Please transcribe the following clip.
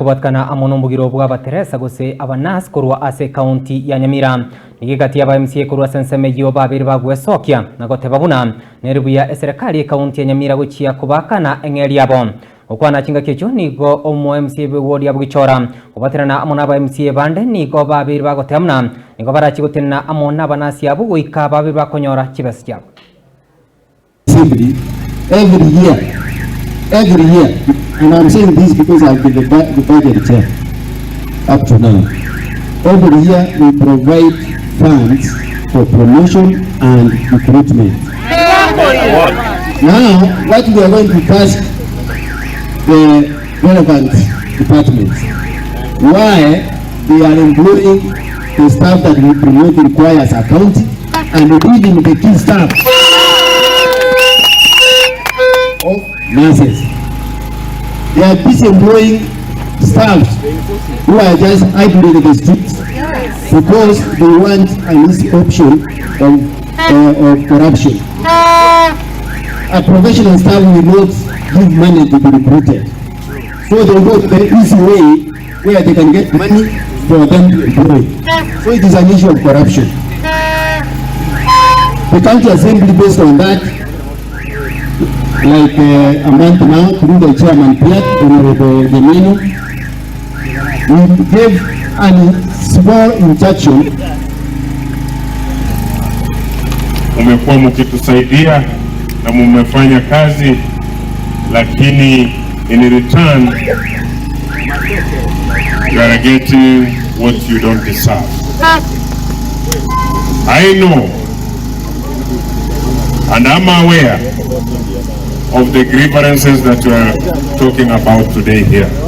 kobwatikana amo nomogiro bw'abateresa gose abanurse korwa ase ekaunti ya Nyamira. Nigo egati y'aba MCA korwa ase ensemo eyio babere bagwesokia na goteba buna nere buya eserekari y'ekaunti ya Nyamira gochia kobaakana eng'eria yabo. Gokwana chingaki echio nigo omo MCA bw'ewodi ya Bogichora kobaterana amo naba MCA bande nigo babere bagoteba buna nigo barachie gotenena amo nabanasi abwo goika babe bakonyora chibesa chiabo. Assembly every year, every year, and I'm saying this because I've been the, the budget chair up to now. Every year we provide funds for promotion and recruitment. Now, what we are going to task the relevant departments, why they are employing the staff that we promote requires accounting and even the key staff of nurses. They are busy employing staff who are just idling in the streets because they want an easy option of corruption. A professional staff will not give money to be recruited. So they go the easy way where they can get money for them to employ. So it is an issue of corruption. The county assembly based on that, like a month now, through the chairman Piat, Honorable Gemeno, we gave a small injection. Mumekuwa mkitusaidia na mumefanya kazi, lakini in return you are getting what you don't deserve. I know and I'm aware of the grievances that you are talking about today here.